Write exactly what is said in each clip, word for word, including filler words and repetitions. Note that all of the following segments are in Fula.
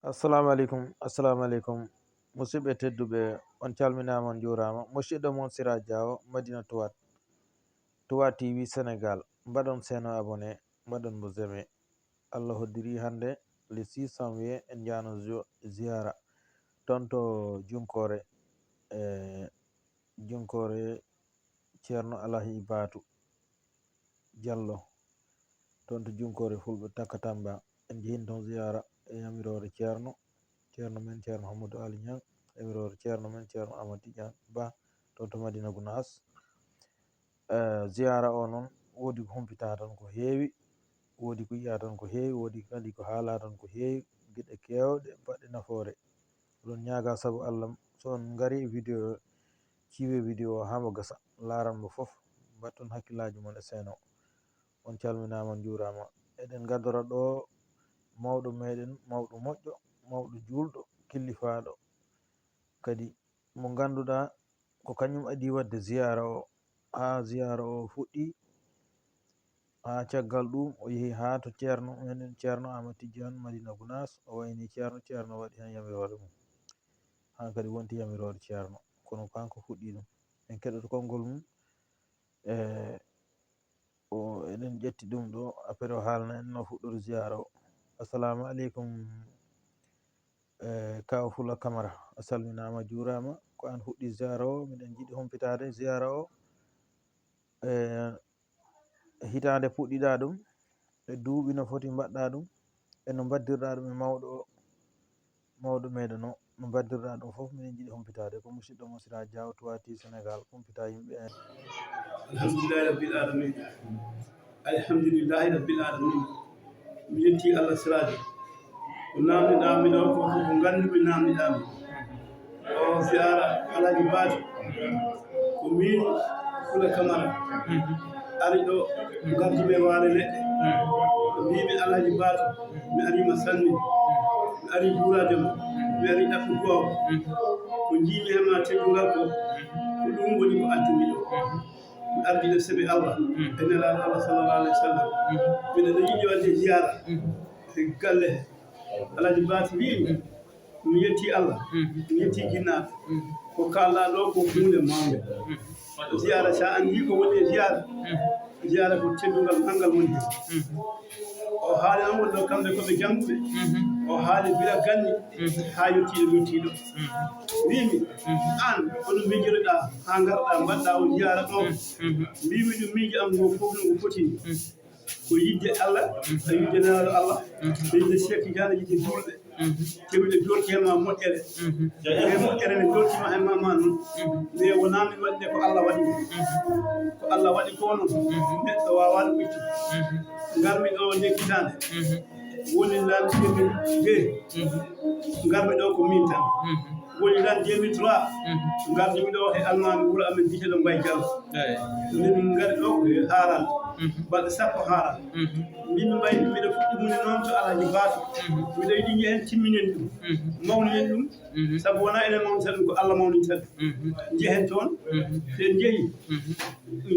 Assalamu aleykum, assalamu aleykum. Musidɓe tedduɓe, on calminaama, on njuuraama. Musidɗo mon Sira Diaw, Madina Tuwat, Tuwat T V Sénégal. Mbaɗon seeno abonné, mbaɗon mo j'aimé. Allah hoddiri hannde le six janvier, en njahno zio-, ziyara toon to Junkoore, e Junkoore Ceerno Alhaji Baatu Jallo, toon to Junkoore Fulɓe Takka Tamba. En njehin toon ziyara e yamiroore Ceerno, Ceerno men Ceerno Mouhamadou Ali Niang, yamiroore Ceerno men Ceerno Amadou Tidiane Ba, toon to Madina Gounass. Eh, ziyara o noon, woodi ko humpitaa tan ko heewi, woodi ko yiyaa tan ko heewi, woodi kadi ko haalaa tan ko heewi, geɗe keewɗe baɗɗe nafoore. Oɗon ñaaga sabu Allah, so on ngari e vidéo, ciiwe vidéo o haa mo gasa, laaran mo fof, mbaɗton hakkillaaji mon e seeno. On calminaama, on njuuraama. Eɗen ngadora ɗo mawɗo meɗen, mawɗo moƴƴo, mawɗo juulɗo, killifaaɗo, kadi mo ngannduɗaa ko kañum adii waɗde ziyaara o, haa ziyaara o fuɗɗi, haa caggal ɗum o yehi haa to Ceerno meɗen, Ceerno Amadou Tidiane Madina Gounass, o wayni Ceerno, Ceerno waɗi heen yamiroore mum. Haa kadi wonti yamiroore Ceerno, kono kanko fuɗɗi ɗum. En keɗoto konngol mum, e o, eɗen ƴetti ɗum ɗo, après o haalna en no fuɗɗori ziyaara o. Assalamu aleykum, e, Kaw Fula Kamara. A salminaama, juuraama. Ko aan fuɗɗi ziyaara o, miɗen njiɗi humpitaade ziyaara o. E, hitaande puɗɗiɗaa ɗum, e duuɓi no foti mbaɗɗaa ɗum, e no mbaddirɗaa ɗum e mawɗo o, mawɗo meɗen o, no mbaddirɗaa ɗum fof, miɗen njiɗi humpitaade. Ko musidɗo mo Sira Diaw, Tuwati Sénégal, humpita yimɓe en. Alhamdulillahi Rabbil Alamin. Alhamdulillahi Rabbil Alamin. Mi yetti Allah siraajo. Ko naamniɗaa mi ɗo ko, ko nganndu mi naamniɗaa mi. O ziyaara Alhaji Baatu. Ko min Fula Kamara. Ari ɗo, ngardi mi e waare leɗɗe. Mbiimi Alhaji Baatu, mi ari ma salmin. Mi ari juuraade ma. Mi ari ɗaɓɓu duwaaw. Ko njiimi he ma teddungal ko, ko ɗum woni ko addi mi ɗo. Mi ardi ɗo sabi Allah. E Nelaaɗo Allah sallallahu alaihi wasallam. Miɗo ɗo yiɗi waɗde ziyaara. E galle. Alhaji Baasi wiyi, mi yetti Allah, mi yetti jinnaaɓe. Ko kaalɗaa ɗo ko huunde mawnde. Ziyaara, so a anndii ko woni e ziyaara, ziyaara ko teddungal manngal woni heen. O haali noon wonno kamɓe ko ɓe jannguɓe. O haali gila ganni haa yettii ɗo yettii ɗo. Wiimi, aan, ko no miijiroɗaa haa ngarɗaa mbaɗɗaa o ziyaara ɗo? Mbiimi ɗum miijo am ngo fof no ngo foti ni. Ko yiɗde Allah, e yiɗde Nelaaɗo Allah, e yiɗde Cheikh Tidiane, yiɗde juulɓe, keɓuɗe jolti he ma moƴƴere. E moƴƴere nde jolti ma he ma, ma noon. Nde wonaa min waɗi nde, ko Allah waɗi nde. Ko Allah waɗi ko noon, neɗɗo waawaa ɗum ittude. Ngarmi ɗo nde hitaande, woni lan deux mille deux. Ngarmi ɗo ko min tan. Woni lan deux mille trois, ngarmi ɗo he almaami wuro amen biyeteeɗo Mbaye Diallo. Eey. Min ngari ɗo ko he haaran, balɗe sappo haaran. Min Mbaye, miɗo fuɗɗi mune noon to Alhaji Baatu. Miɗo yiɗi njehen timminen ɗum, mawninen ɗum. Sabu wonaa enen mawnita ɗum, ko Allah mawnita ɗum. Njehen toon, so en njehi,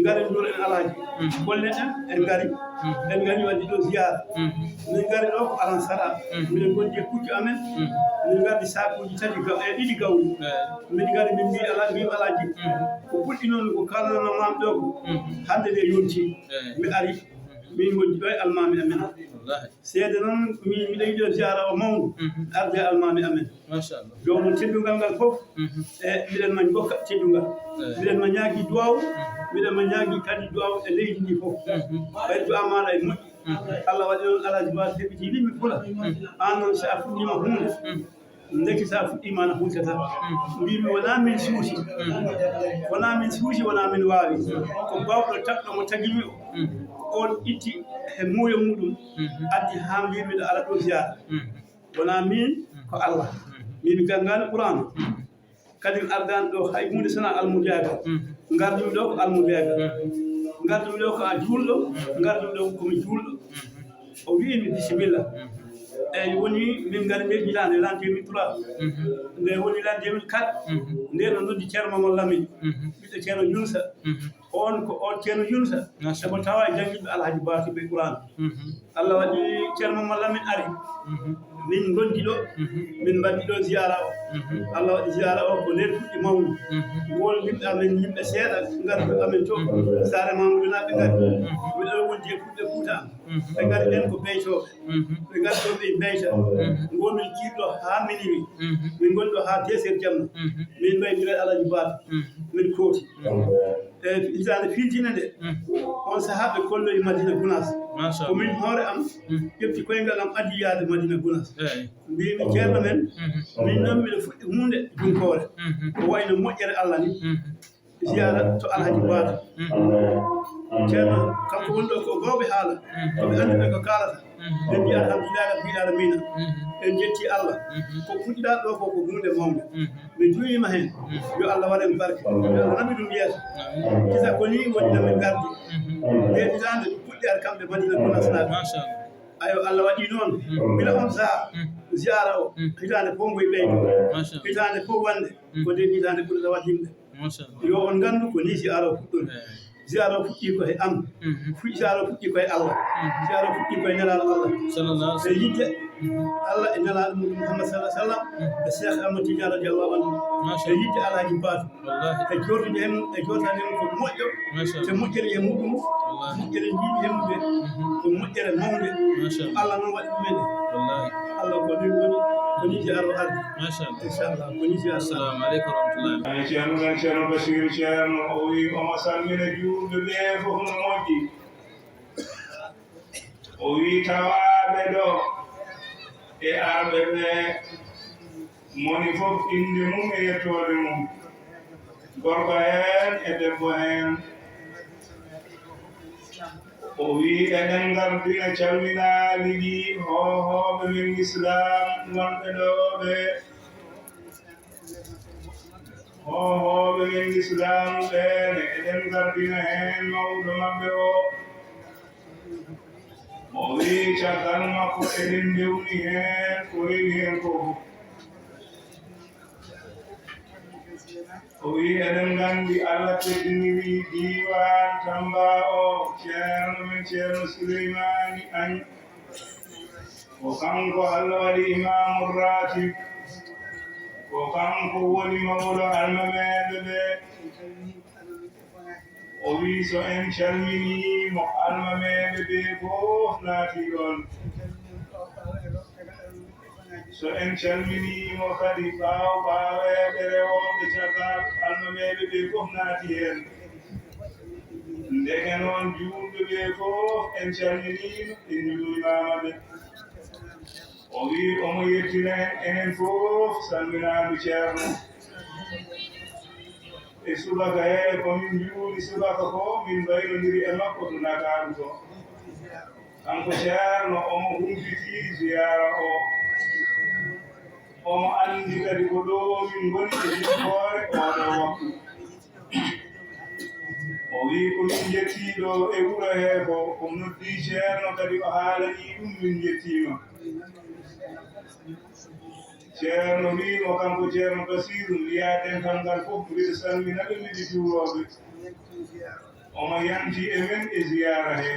ngaren ndura en Alhaji. Kollen en, en ngari. En ngari wadde ɗo ziyaara. Min ngari ɗo ko Alan Sara. Miɗen ngondi e puccu amen. Min ngardi saakuuji tati ga-, e ɗiɗi gawri. Min ngari min mbii Ala-, mbii Alhaji. Ko puɗɗi noon ko kaalnono maam ɗo ko. Hannde nde yonti. Mi ari. Min ngondi ɗo e almaami amen. Seede noon, mi, miɗo yiɗi o ziyaara o mawndu, arde e almaami amen. Machallah. Joomum teddungal ngal fof, e miɗen ma njokka teddungal. Miɗen ma ñaagi duwaaw, miɗen ma ñaagi kadi duwaaw e leydi ndi fof. Ɓay duwaa maaɗa e moƴƴi. Allah waɗi noon Alhaji Ba heɓiti yimɓe Fula. Aan noon, so a fuɗɗiima huunde, ndeke so a fuɗɗiima ana hultata. Mbiimi wonaa min suusi, wonaa min suusi, wonaa min waawi. Ko baawɗo tagɗo mo tagi mi o. On itti he muuyo muɗum, addi haa mbiimi ɗo ara ɗo ziyaara. Wonaa min, ko Allah. Mbiimi janngaani Qur'aana. Kadi mi ardaani ɗo hay huunde so wonaa almudaagal. Ngardumi ɗo ko almudaagal. Ngardumi ɗo ko a juulɗo, ngardumi ɗo ko mi juulɗo. O wi'i mi, "Bisimilla." Eyi, woni min ngari nde hitaande, l'an deux mille trois. Nde woni l'an deux mille quatre. Nde ɗo noddi Ceerno Mamadou Lamine. Ɓiɗɗo Ceerno Yunusa. On ko on Ceerno Yunusa. Machallah. Emo tawa e jannginɓe Alhaji Baatu ɓe Qur'aana. Allah waɗi Ceerno Mamadou Lamine ari. Min ngondi ɗo, min mbaɗi ɗo ziyara o. Allah waɗi ziyara o ko nder fuɗɗi mawni. Ngol yimɓe amen, yimɓe seeɗa ngarɗo amen to. Saare Mamadou naaɓe ngari. Miɗo wondi e fulɓe Fuuta am. Ɓe ngari ɓen ko beytooɓe. Ɓe ngari ɗo ɓe beyta. Ngomin kiiɗo haa minuit. Min ngoni ɗo haa deux heures jamma. Min mbayi mbiɗa Alaji Baaba. Min kooti. E hitaande filtine nde, on sahaa ɓe kolloyi Madina Gunaas. Ko min hoore am ƴefti koyngal am addi yaade Madina Gunaas. Mbimi ceerno men, min noon miɗo fuɗɗi huunde junkoore. Ko wayno moƴƴere Allah ni. Ziyara to Alhaji Baaba. Ceerno, kanko woni ɗo ko baawɓe haala. Ko ɓe anndi ɓe ko kaalata. Ɓe mbiya alhamdulillahi rabbil alamina. En jetti Allah. Ko puɗɗiɗaa ɗo ko, ko huunde mawnde. Mi duwiima heen. Yo Allah waɗ en barke. Yo Allah naɓi ɗum yeeso. Kisa ko nii woni no min ngardi. Nde hitaande ɗum puɗɗi ar kamɓe Madina Gunaas naaɓe. Ayo, Allah waɗi noon. Mbila on sahaa, ziyara o, hitaande fof ngoy ɓeydo. Hitaande fof wande, ko nde hitaande ɓurata waɗ yimɓe. Yo on nganndu ko nii ziyara o fuɗɗori. Ziyara o fuɗɗii ko he am. Fuɗ-, ziyara o fuɗɗii ko he Allah. Ziyara o fuɗɗii ko he Nelaaɗo Allah. E yiɗde Allah e Nelaaɗo mum Muhammad sallallahu alaihi wasallam. E Cheikh Ahmad Tidiane radiyallahu anhu. E yiɗde Alhaji Baaba. E jortude heen, e jortaade heen ko moƴƴo. Te moƴƴere e muɗum. Moƴƴere njiɗi hemmude. Ko moƴƴere mawnde. Allah noon waɗi ɗum en. Allah ko nii woni, ko nii ziyara o ardi. Machallah. Inchallah, ko nii ziyara. Assalamu aleykum wa rahmatullah. Ay, Ceerno men, Ceerno Basiru Ceerno, o wi omo salmina juulɓe ɓe fof no moƴƴi. O wi tawaaɓe ɗo e arɓe ɓe, moni fof innde mum e yettoode mum. Gorko heen e debbo heen. O wi eɗen ngardina calminaali ɗi hoohooɓe men Lislaam wonɓe ɗo ɓe. Hoohooɓe men Lislaam ɓe ne, eɗen ngardina heen mawɗo maɓɓe o. O wi caggal makko eɗen ndewni heen ko rewi heen ko fof. O wi eɗen nganndi Allah teddiniri diiwaan Tamba o, ceerno men Ceerno Suleymaani Añ. Ko kanko Allah waɗi imaamu raatib. Ko kanko woni mawɗo almameeɓe ɓe. O wi so en calminii mo, almameeɓe ɓe fof naati ɗoon. So en calminii mo kadi ɓaawo ɓaaweeɓe rewooɓe caggal almameeɓe ɓe fof naati heen. Ndeke noon juulɓe ɓe fof en calminii ɓe, en njuurimaama ɓe. O wi omo yettina en enen fof salminaandu ceerno. E subaka he ko min njuuli subaka ko min mbaynondiri e makko to Ndakaaru to. Kanko ceerno omo humpiti ziyaara o. Omo anndi kadi ko ɗo min ngoni e jikkoore oɗo waktu. O wi ko min njettii ɗo e wuro he ko, o noddi ceerno kadi o haalani ɗum min njettiima. Ceerno wi mo kanko Ceerno Basiiru, mbiyaa dental ngal fof mbiɗa salmina ɓe, mbiɗa juuroo ɓe. Omo yanti e men e ziyaara he.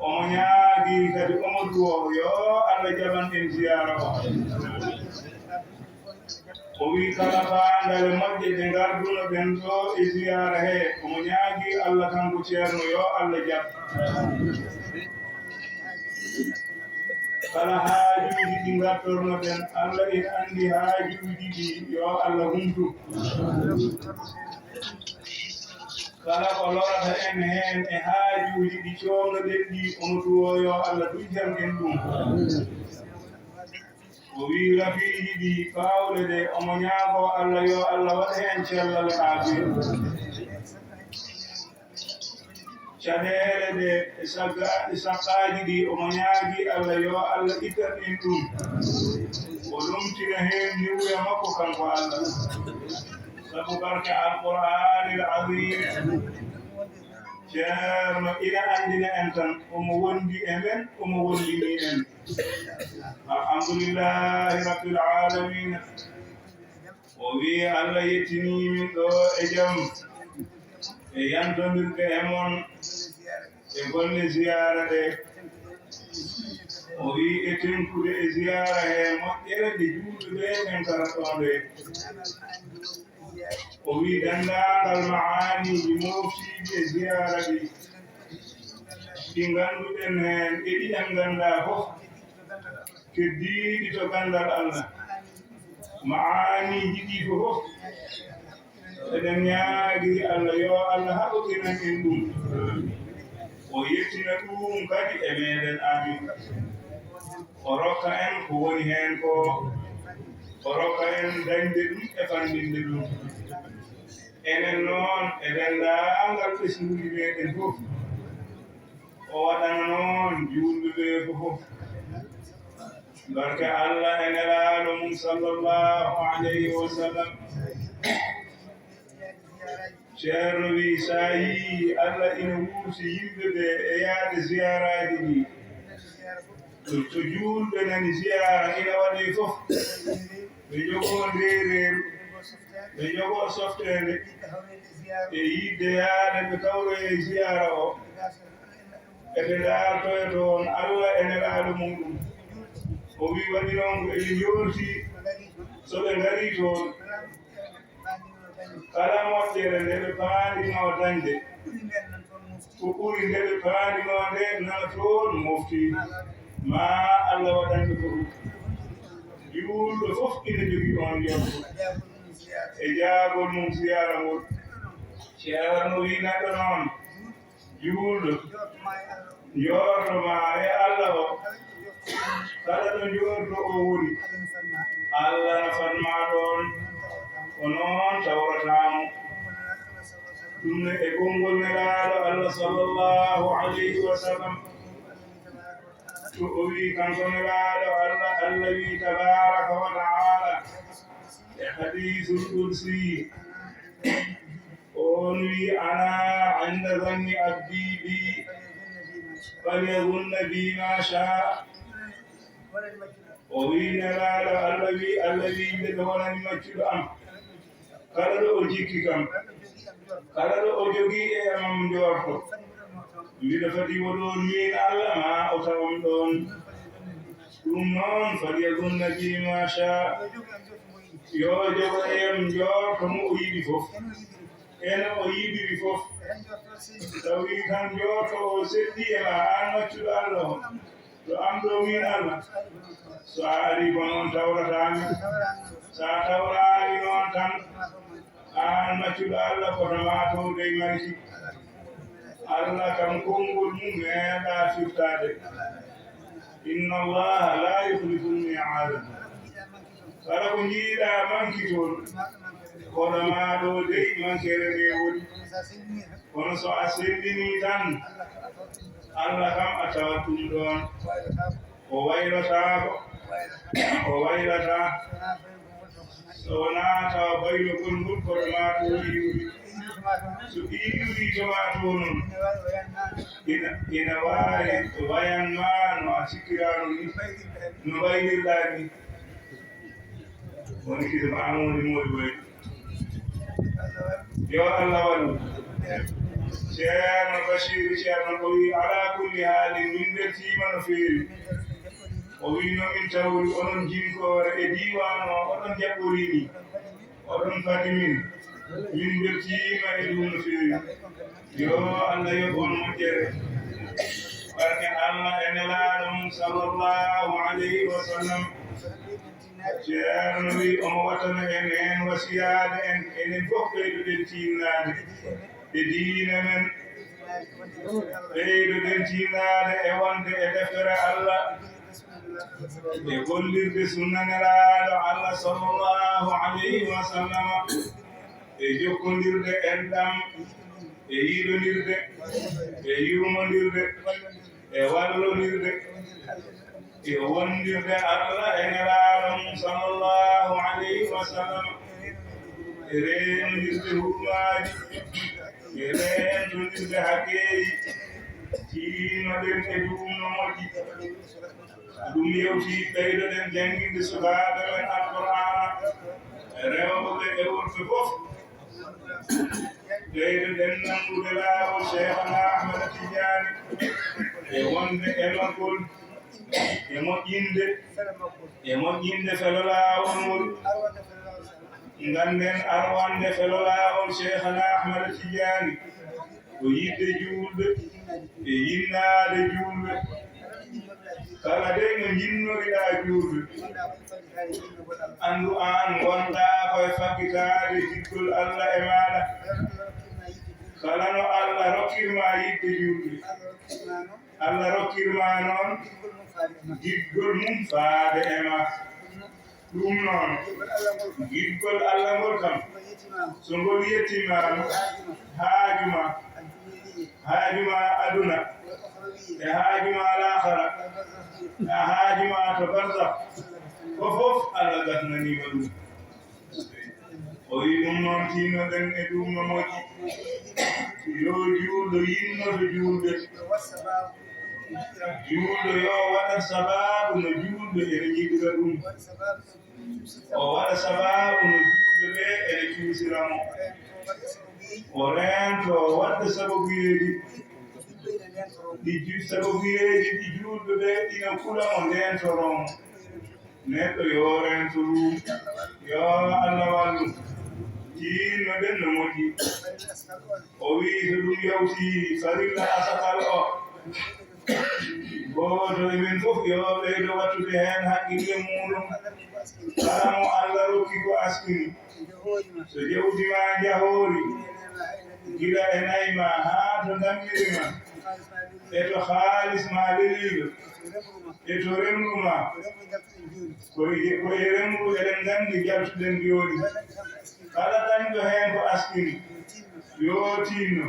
Omo ñaagi kadi, omo duwoo yo Allah jaɓan en ziyaara o. O wi kala faandale moƴƴe ɗe ngarduno ɗen ɗo e ziyaara he, omo ñaagi Allah kanko ceerno yo Allah jaɓ. Kala haajuuji ɗi ngattorno ɗen, Allah ina anndi haajuuji ɗi, yo Allah humtu. Kala ko lorata en heen e haajuuji ɗi coomnoɗen ɗi, omo duwoo yo Allah dujjan en ɗum. O wi rafiiji ɗi baawɗe ɗe, omo ñaagoo Allah yo Allah waɗ heen cellal e aafiya. Caɗeele ɗe e sagga-, e saqqaaji ɗi, omo ñaagi Allah yo Allah ittan en ɗum. O lomtina heen niwre makko kanko Allah. Sabu barke Alqur'aanil Aziim. Ceerno ina anndina en tan, omo wondi e men, omo wondini en. Alhamdulillahi Rabbil Aalamiina. O wi Allah yettinii min ɗo e jam, e yantondirde e mon, e golle ziyaara ɗe. O wi'i e tenkude e ziyaara he moƴƴere nde juulɓe ɓe ɓen karata ɗon ɗe. O wi'i denndaangal ma'aaniiji mooftiiɗi e ziyaara ɗi, ɗi ngannduɗen heen e ɗi en nganndaa fof, keddiiɗi to ganndal Allah. Ma'aaniiji ɗi fof, eɗen ñaagiri Allah, yo Allah haɓɓinan en ɗum. O yettina ɗum kadi e meeɗen, amin. O rokka en ko woni heen ko, o rokka en dañde ɗum e fanndinde ɗum. Enen noon, e denndaangal ɓesnguuji meeɗen fof, o waɗana noon juulɓe ɓe fof. Barke Allah e Nelaaɗo mum, sallallahu alayhi wa sallam. Ceerno wi'i, so a yii Allah ina wuurti yimɓe ɓe e yaade ziyaaraaji ɗi, so, so juulɓe nani ziyaara ina waɗee fof, ɓe njogoo ndeereeru, ɓe njogoo softeende, e yiɗde yaade ɓe kawroya e ziyaara o, ete ndaartoya toon Allah e Nelaaɗo muɗum. O wi'i, waɗi noon ko eɓe njoorti, so ɓe ngarii toon, kala moƴƴere nde ɓe paandinoo dañde, ko ɓuri nde ɓe paandinoo nde, nana toon mofti, ma Allah waɗan ɓe ko ɗum. Juulɗo fof ina jogii oon njorto e jaagol mum siyaara ngol. Ceerno wi'i, neɗɗo noon, juulɗo, njoorto ma e Allah o, kala ɗo njoorto o woni, Allah na fad ma ɗoon, ko noon tawrata mo. Ɗum ne e konngol Nelaaɗo Allah, sallallahu alayhi wa sallam, to o wi'i kanko Nelaaɗo Allah, Allah wi'i tabaaraka wa ta'aala e hadiisul qudsi, on wi'i, ana inda zanni abdi bi, falyazunna bi ma sha. O wi'i Nelaaɗo Allah wi'i, Allah wi'i, nde ɓe wonani maccuɗo am, kala ɗo o jikki kam, kala ɗo o jogii e am njoorto, mbiɗa fadi wo ɗoon miin Allah, ma o tawam ɗoon. Ɗum noon, falyazunna bi ma sha, yo jogo e am njoorto mo o yiɗi fof, eno o yiɗiri fof. Tawi tan njoorto o selli e ma, aan maccuɗo Allah o. Yo am ɗo min Allah, so a arii ko noon tawrataami, so a tawraani noon tan, aan maccuɗo Allah, koto maa towde e manki. Allah kam konngol mum meeɗaa firtaade. Inna Allaha la yukhlifu l-mi'aada. Kala ko njiiɗaa manki toon, kono maa ɗo dey mankere nde woni. Kono so a sellinii tan, Allah kam a tawat ɗum ɗoon. O waylotaako, o waylataa. So wonaa tawa baylogol ngol koto maa to iwri. So iwri to maa to noon, ina, ina waawi wayan maa no a sikkiraano ni, no mbaylirɗaa ni. Woni kadi ma woni moodi woy. Yo Allah waɗu. Ceerno Basiiru Ceerno o wi'i, alaa kulli haalin, min mbeltiima no feewi. O wi'i, no min tawri onon jinkoore e diiwaan o, oɗon jaɓɓorii ni, oɗon fadi min. Min mbeltiima e ɗum no feewi. Yo Allah yoɓ on moƴƴere. Barke Allah e Nelaaɗo mum, sallallahu alayhi wa sallam. Ceerno wi'i omo watana en heen wasiyaade en, enen fof ɓeydoɗen tiinnaade e diine men, ɓeydoɗen tiinnaade e wonde e deftere Allah, e gollirde sunna Nelaaɗo Allah sallallahu alayhi wa sallam, e jokkondirde enɗam, e yiɗondirde, e yurmondirde, e wallondirde, e wondirde Allah e Nelaaɗo mum, sallallahu alayhi wa sallam, e reenondirde hurmaaji, e reentondirde hakkeeji, tiinoɗen e ɗum no moƴƴi. Ɗum yewti, ɓeydoɗen jannginde sukaaɓe men Alqur'aana, rewɓe ɓe e worɓe fof. Ɓeydoɗen nanngude laawol Cheikhana Ahmada Tidiane e wonde e maggol. e moƴƴinde, e moƴƴinde felo laawol ngol. Ngannden arwande felo laawol Cheikhana Ahmad Tidiane, ko yiɗde juulɓe e yinnaade juulɓe. Kala de no njinnoriɗaa juulɓe, anndu aan ngonɗaa ko e faggitaade giggol Allah e maaɗa. Kala no Allah rokkirma yiɗde juulɓe, Allah rokkirma noon giggol mum faade e ma. Ɗum noon, giggol Allah ngol kam, so ngol yettimaama, haaju ma, haaju ma aduna, e haaju ma laakhara, e haaju ma to barzakh, ko fof Allah gasnaniima ɗum. O wi ɗum noon, tiinoɗen e ɗum no moƴƴi. Yo juulɗo yinno to juulde. Juulɗo yo waɗa sabaabu no juulɓe ene njiɗira ɗum. O waɗa sabaabu no juulɓe ɓe ene cuusira mo. O reento waɗde sababuyeeji. Ɗi ju-, sababuyeeji ɗi juulɓe ɓe ina kula mo, ndeentoroo mo. Neɗɗo yo reento ɗum. Yo Allah wallu. Tiinno-ɗen no moƴƴi. O wi so ɗum yawti farilla asakal o, gooto e men fof yo ɓeydo wattude heen hakkille muuɗum. Kala mo Allah rokki ko askini, so jawdi ma njahoori, gila e nayi ma haa to ndammiri ma, e to haalis ma leliiɗo, e to remru ma, ko e, ko e remru eɗen nganndi njaltuɗen jooni. Kala dañɗo heen ko askini, yo tinno.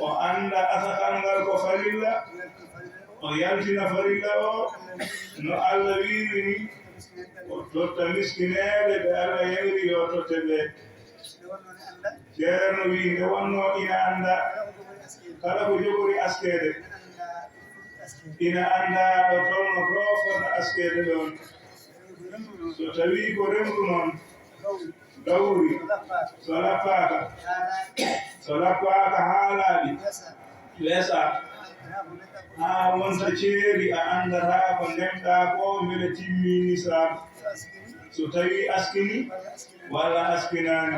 O annda asakal ngal ko farilla, o yaltina farilla o, no Allah wiiri ni, o totta miskineeɓe ɓe Allah yamiri yo totte ɓe. Ceerno wi, nde wonnoo ina annda, kala ko jogori askeede, ina annda ɗo tolno to fota askeede ɗoon. So tawii ko remru noon, gawri, so lappaaka, so lappaaka haa laaɓi, lesa, haa wonta ceeri, a anndataa ko ndemɗaa ko mbele timmii nisaabu. So tawii askini walla askinaani,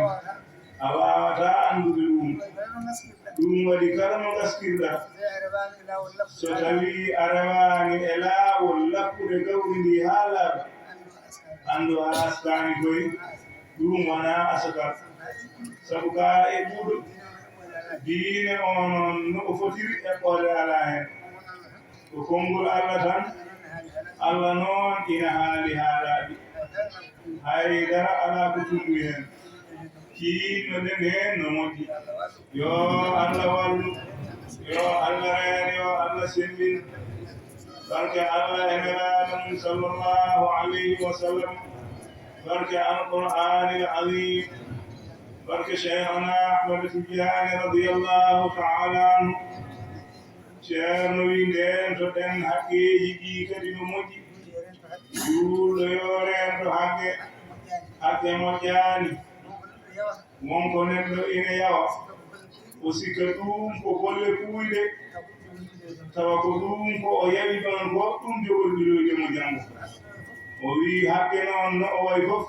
a waawataa anndude ɗum. Ɗum waɗi kala no ngaskirɗaa, so tawii a rewaani e laawol lappude gawri ndi haa laaɓa, anndu a askaani koy, ɗum wonaa asakal. Sabu kaa eɓɓuɗo diine o noon no o fotiri eɓɓoode alaa heen. Ko konngol Allah tan. Allah noon ina haali haalaaji. Hay dara alaa ko tunni heen. Tiinno-ɗen heen no moƴƴi. Yo Allah wallu. Yo Allah reene, yo Allah semmbin. Barke Allah e Nelaaɗo mum sallallahu alayhi wa sallam. Barke Alqur'aanil Aziim. Barke Cheikhana Ahmad Tidiane radiyallahu ta'ala anhu. Ceerno wi, ndeentoɗen haqqeeji ɗi kadi no moƴƴi. Juulɗo yo reento haqqe, haqqe moƴƴaani. Won ko neɗɗo ina yawa, o sikka ɗum ko golle kuuyɗe, tawa ko ɗum ko o yawi ɗoon ko ɗum jogori ɓiloyde mo janngo. O wi, haqqe noon no o wayi fof,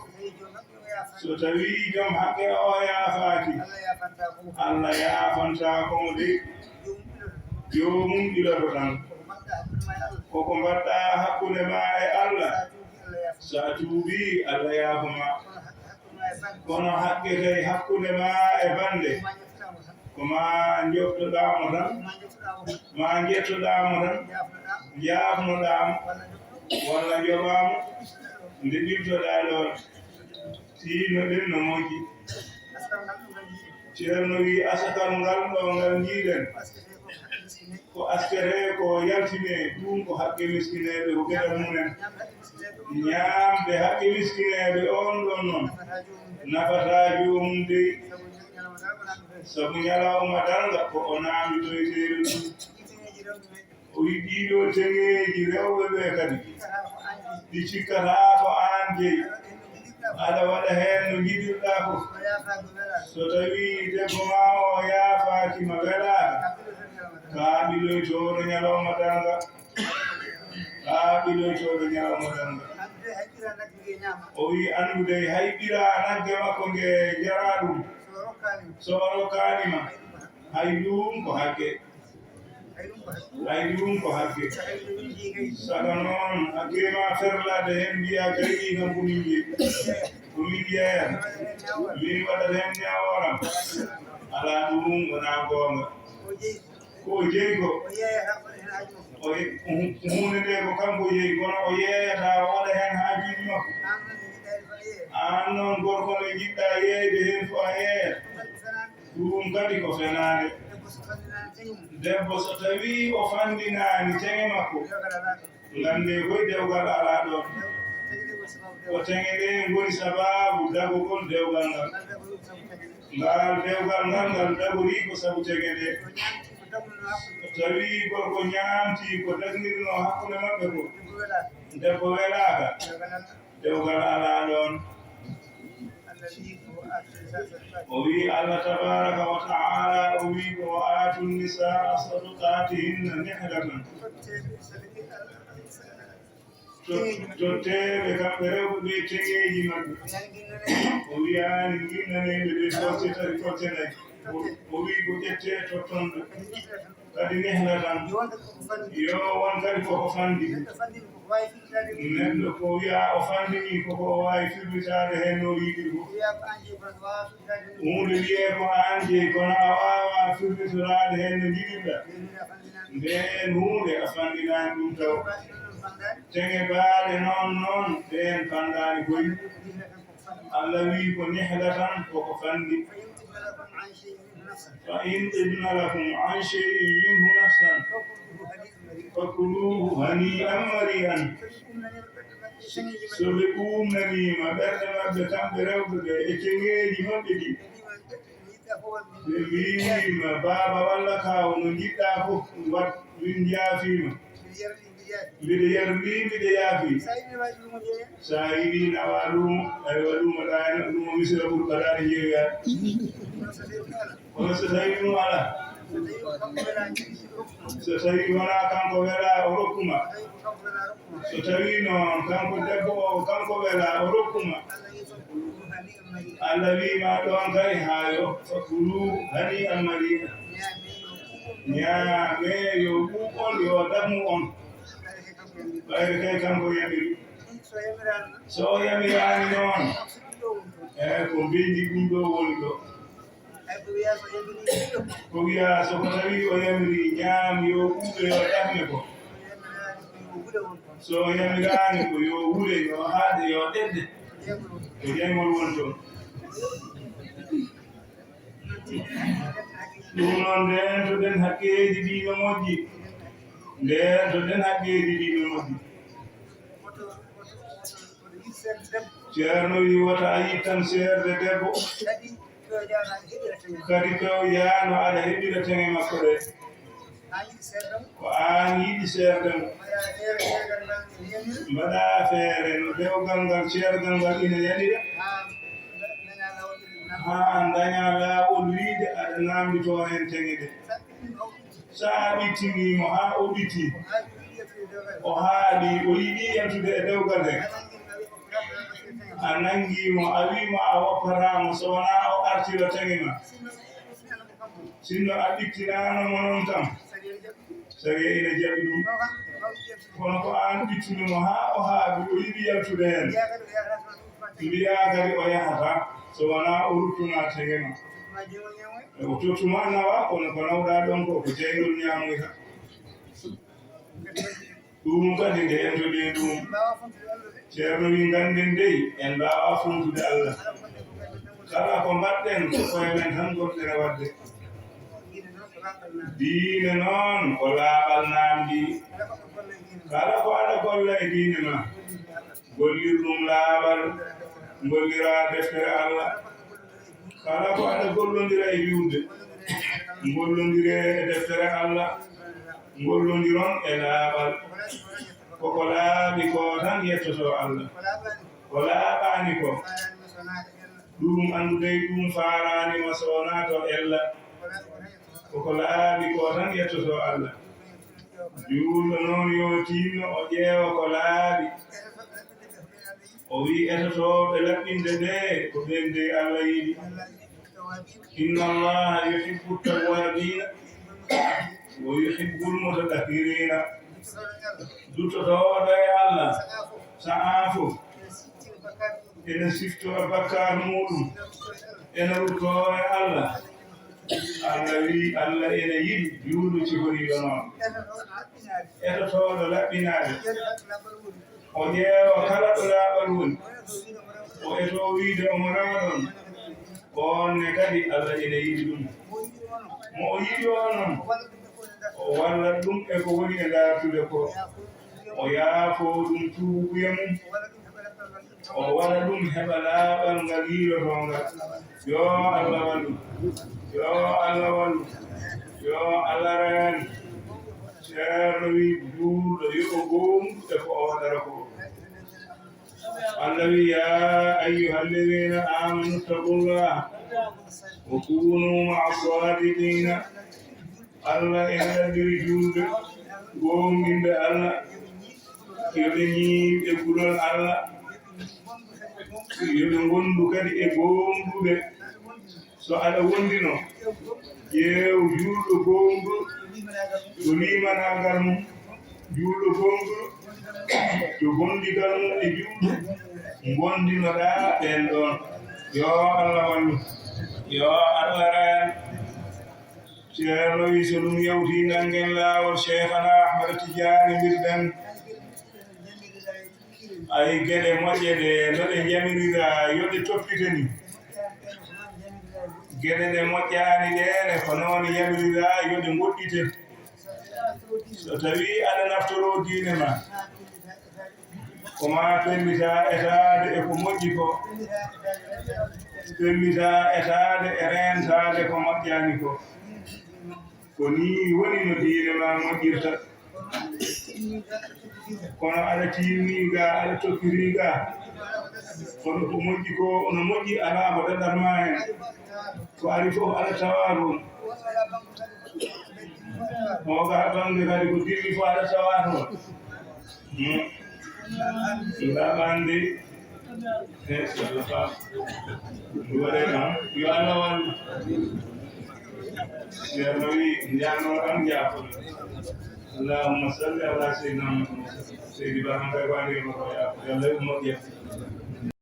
so tawii joom haqqe o yaafaaki, Allah yaafantaako mo de. Joomum ɓiloto tan. Ko ko mbaɗɗaa hakkunde ma e Allah, so a tuubii, Allah yaafo ma. Kono haqqe kay hakkunde ma e bannde, ko ma njoftoɗaa mo tan, ma njettoɗaa mo tan, njaafnoɗaa mo, walla njoɓaa mo, nde ɗimtoɗaa ɗoon. Tiinno-ɗen no moƴƴi. Ceerno wi, asakal ngal ɗo ngal njiiɗen, ko asketee ko yaltinee, ɗum ko haqqe miskineeɓe, ko geɗal mumen. Ñaamde haqqe miskineeɓe, oon ɗoon noon, nafataa joomum dey. Sabu ñalawma darnga ko o naamnitoyteeɗo ɗum. O wi, ɗii ɗoo teŋeeji rewɓe ɓee kadi, ɗi cikkataa ko aan jeyi, aɗa waɗa heen no njiɗirɗaa fof. So tawii debbo maa o yaafaaki ma welaaka, kaa ɓiloytooɗo ñalawma darnga. Haa ɓiloytooɗo ñalawma darnga. O wi'i, anndu dey, hay ɓiraa nagge makko nge jaraa ɗum. So o rokkaani ma, hay ɗum ko hakke. Hay ɗum ko hakke. Saka noon, hakke ma ferlaade heen, mbiyaa kay ɗii kam ko min jeyi. Ko min jeeyata. Min waɗata heen ñaawooram. Alaa, ɗum wonaa goonga. Ko o jeyi ko, o ye-, hu-, huunde nde ko kanko jeyi, kono o yeeyata, o waɗa heen haajuuji makko. Aan noon, gorko nde njiɗɗaa yeeyde heen fof a yeeyat. Ɗum kadi ko fenaande. Debbo so tawii o fanndinaani teŋe makko, nganndee koy dewgal alaa ɗoon. Ko teŋe ɗe ngoni sabaabu dagogol dewgal ngal. Ngal dewgal ngal, ngal dagorii ko sabu teŋe ɗe. So tawii gorko ñaamtii ko dagnirnoo hakkunde maɓɓe ko, debbo welaaka, dewgal alaa ɗoon. O wi'i, Allah tabaaraka wa ta'aala, o wi'i ko, "Wa aatu nisaa sadaqaatihinna nihlatan." To-, totteeɓe kamɓe rewɓe ɓe teŋeeji maɓɓe. O wi'aani nginnaneeɓe ɓe kolce tati, kolce nayi. O, o wi'i ko ƴettee tottonɓe. Kadi nihlatan. Yo won kadi koko fanndi. Neɗɗo ko wi'a o fanndini koko o waawi firlitaade heen no yiɗi ko. Huunde wiyee ko aan jeyi, kono a waawaa firlitoraade heen no njiɗirɗaa. Ndeen huunde a fanndinaani ɗum taw. Teŋe baaɗe noon noon, ɗeen fanndaani koy. Allah wi'i ko nihlatan, koko fanndi. Fa in tibna lakum an shay'in minhu nafsan, fakuluuhu hanii'an marii'an. So ɓe uumnaniima ɓerɗe maɓɓe, kamɓe rewɓe ɓe, e teŋeeji maɓɓe ɗi, ɓe mbiima, "Baaba walla kaaw, no njiɗɗaa fof, waɗ, min njaafiima. Mbiɗa yarlii, mbiɗa yaafii." So a yiɗii nawaa luumo, aywa, luumo ɗaani, luumo Misira ɓuri ɓadaade jeeya. Kono so tawii ɗum alaa, so tawii wonaa kanko welaa o rokku ma, so tawii noon kanko debbo o, kanko welaa o rokku ma, Allah wi'i ma ɗoon kay, haayo, fakuluuhu hanii'an marii'an. Ñaamee yo ɓuuɓon, yo dammu on. Ɓayde kay kanko yamiri. So o yamiraani noon, eey, ko mbendi ɗum ɗo woni ɗo. Ko wiyaa so ko tawii o yamiri ñaam yo ɓuuɓe yo ɗaɓne ko. So o yamiraani ko yo wule, yo haaɗe, yo ɗeɗɗe. Ko jeyngol woni toon. Ɗum noon, ndeentoɗen hakkeeji ɗi no moƴƴi. Ndeentoɗen hakkeeji ɗi no moƴƴi. Ceerno wi, wota a yittan seerde debbo. Kadi pew yaano aɗa heɓira teŋe makko ɗe. Ko aan yiɗi seerde mo. Mbaɗaa feere no dewgal ngal, ceergal ngal ina yanira. Haa ndañaa laawol wiyde aɗa naamnditoo heen teŋe ɗe. So a ɓittinii mo haa o ɓitti, o haaɗi, o yiɗi yaltude e dewgal he, a nanngii mo, a wii mo a woppataa mo, so wonaa o artira teŋe ma. Sinno a ɓittinaano mo noon kam, sariya ina jaɓi ɗum. Kono ko aan ɓittini mo haa o haaɗi, o yiɗi yaltude heen. Mbiyaa kadi o yahataa, so wonaa o ruttu ma teŋe ma. E o tottu ma nawa, kono ko nawɗaa ɗoon ko, ko jeyngol ñaamoyta. Ɗum kadi nde entoɗen ɗum. Ceerno wi, ngannden dey, en mbaawaa funtude Allah. Kala ko mbaɗɗen, ko koye men tan ngonɗen e waɗde. Diine noon, ko laaɓal naamndi. Kala ko aɗa golla e diine ma, gollir ɗum laaɓal, ngolliraa deftere Allah. Kala ko aɗa gollondira e juulde, ngollondire e deftere Allah, ngollondiron e laaɓal. Ko ko laaɓi ko tan yettotoo Allah. Ko laaɓaani ko, ɗum anndu dey, ɗum faalaani ma so wonaa to ella. Ko ko laaɓi ko tan yettotoo Allah. Juulɗo noon yo tinno o ƴeewa ko laaɓi. O wi'i etotooɓe laɓɓinde ɓe ko ɓeen dey Allah yiɗi. Inna Allaha yuhibbu tawwaabiina wa yuhibbul mutatahhiriina. Duttotooɗo e Allah sa'aa fof ene siftora bakkaar muuɗum, ene ruttoo e Allah. Allah wi'i Allah ene yiɗi juulɗo ciforiiɗo noon. Etotooɗo laɓɓinaade. O ƴeewa kala ɗo laaɓal woni. O etoo wiide omo rewa ɗoon. Oon ne kadi Allah ene yiɗi ɗum. Mo o yiɗi o noon, o wallat ɗum e ko woni e ndaartude ko. O yaafoo ɗum tuubuya mum. O waɗa ɗum heɓa laaɓal ngal yiilotoongal. Yo Allah wallu. Yo Allah wallu. Yo Allah rayan. Ceerno wi juulɗo yo o goongu e ko o waɗata ko. Allah wi, "يا أيها الذين آمنوا اتقوا الله وكونوا مع الصادقين." Allah ene ɗaɓɓiri juulɓe goonɗinɓe Allah, yo ɓe ñiiɓe gulol Allah, yo ɓe ngondu kadi e goonɗuɓe. So aɗa wondino, ƴeew juulɗo goonɗo, to limanaagal mum, juulɗo goonɗo, to gondigal mum e juulɗo, ngondinoɗaa ɓeen ɗoon. Yo Allah wallu, yo Allah rayan. Ceerno wi so ɗum yawti, nanngen laawol Cheikhana Ahmada Tidiane mbirɗen. Ay geɗe moƴƴe ɗe no ɗe njamirira, yo ɗe toppite ni. Geɗe ɗe moƴƴaani ɗe ne ko noon yamirira, yo ɗe ngoɗɗite. So tawi aɗa naftoro diine ma, ko ma pellita etaade e ko moƴƴi ko, pellita etaade e reentaade ko moƴƴaani ko. Ko nii woni no diine ma moƴƴirta. Kono aɗa tiimni ga, aɗa tokkiri ga. Kono ko moƴƴi ko no moƴƴi, alaa ko daɗat ma heen. Ko ari fof aɗa tawa ɗum. Oga bannge kadi ko dilli fof aɗa tawa toon. Hmm. Ngam anndi. Eh, Allah faam. Ɗum waɗe kam. Yo Allah wallu. Ceerno wi, njanno tan jaafoɗo. Allahumma salli ala sayyidina Muhammad. Seydi Ba, an kay ko anndi ko yaafo. Yo Allah moƴƴe.